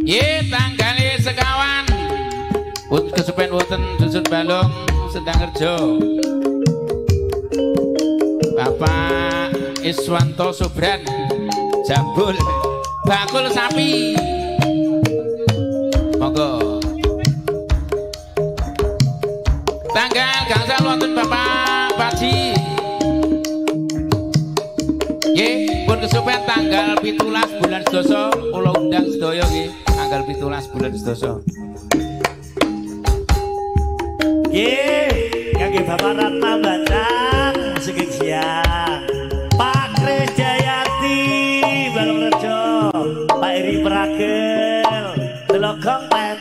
Nggih, tanggale sekawan. Pun kesupen wonten Dusun Balong Sendangrejo. Bapak Iswanto Sobran Jambul bakul sapi. Monggo. Tanggal gangsal wonten Bapak Paji. Nggih, pun kesupen tanggal 17 bulan Sedoso kula undang sedaya nggih, tanggal 17 bulan Sedoso. Nggih, kangge Bapak Ratna Batang sugeng siang. Pak Kresjayati Balongrejo, Pak Eri Pragel, Delogong Pen.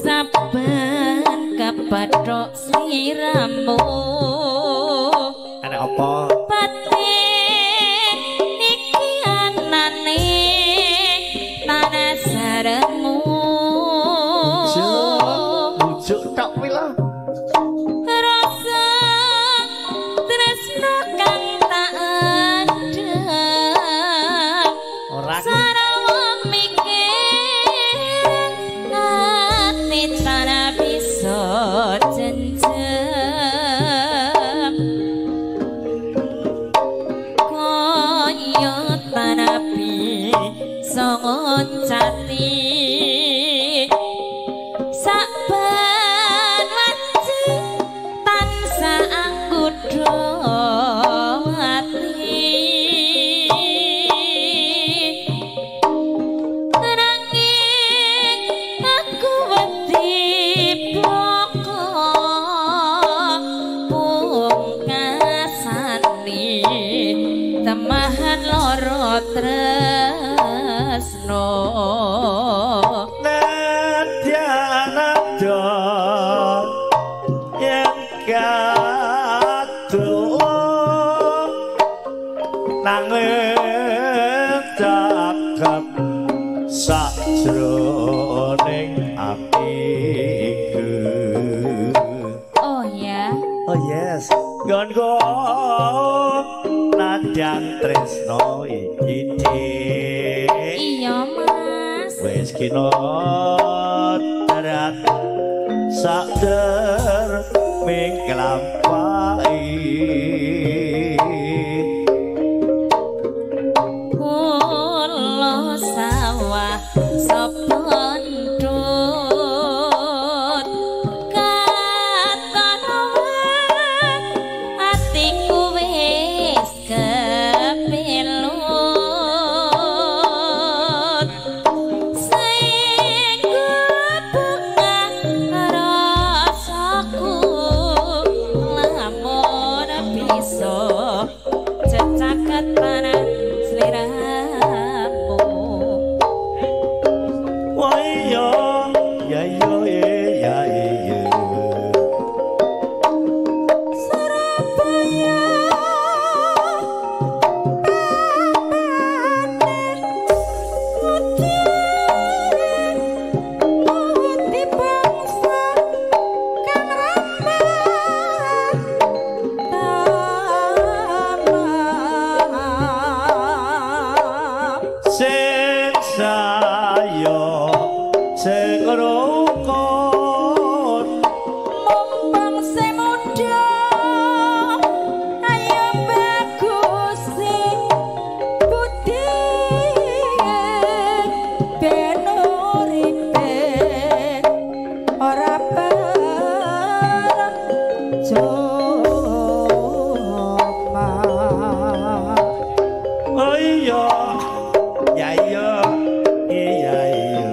Saben kepethuk sliramu ana apa? Batin iki anane tanah saremu. Bujuk tok kuwi lho. Rasa tresno kang tak endhek. Ora sarawa mikir ati tanah bisa jenjem. Kaya tanah bisa ngoncati. Saben wanci tansah anggudha ati. Nanging aku wedi bloko pungkasane temahan loro tresno. Nadya nada yang kadung nanging cakep sajroning atiku. Oh ya. Oh yes. Nggonku nadyan tresno iki Dik. Iya Mas. Wis kina darat sak derming kelampahi. Kula sawah sapa ndut katon atiku wis kepilut. Sing bunga rasaku lamun bisa cecaket panah sliramu. Wah iya, ya iya ya iya. Surabaya putih bangsa kang ramah tamah. Sing sayo sing rukun Mumpung sing muda ayo bagusi budi ben uripe ora percuma. Oh iya, ya iya, iya iya.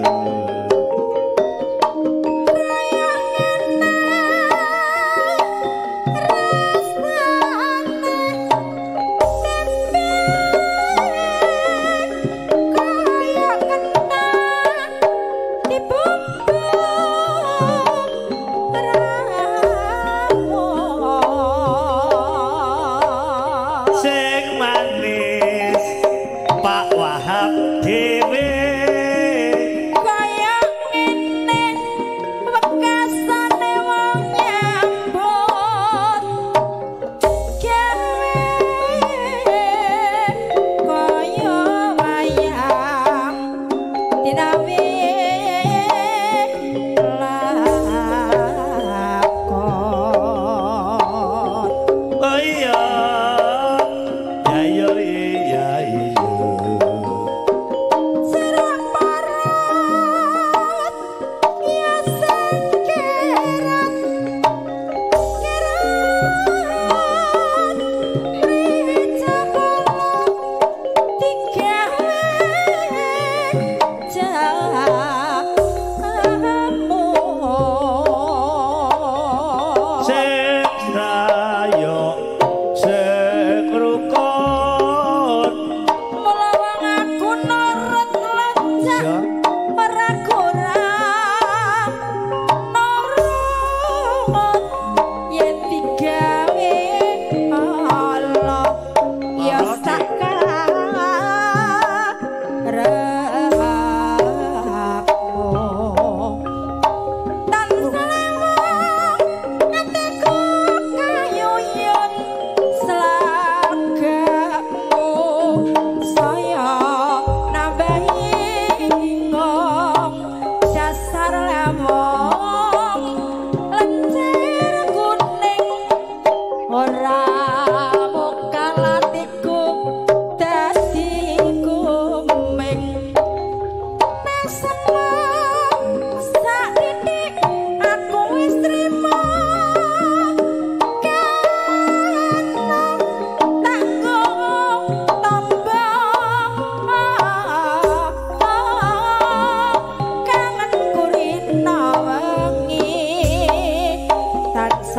Sing manis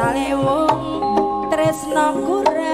Salewung tresno kurang.